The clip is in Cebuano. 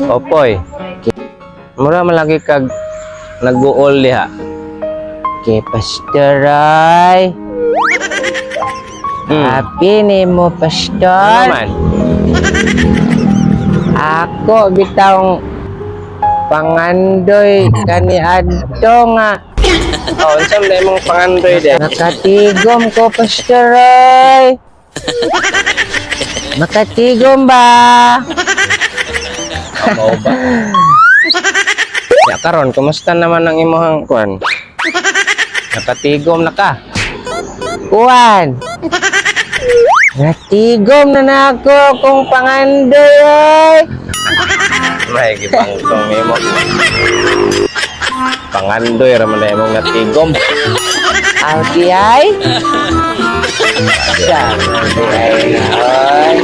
Opoy. Mura man lagi kag nag-uol diha. Kay Pastor Roy. Happy ni mo, Ano Pastor. man? Ako bitawng pangandoy kaniadto nga Oh, unsa man imong pangandoy diha? nakatigom ko, Pastor Roy. Makatigom ba? Mao ba? Ya karon, kumusta naman ang imong kuan? Nakatigom na ka. Kuan. Natigom na na ako kung pangandoy oy. May gibangtong nimo. Pangandoy ra man na imong natigom. Alki ay? Sa ay na oy.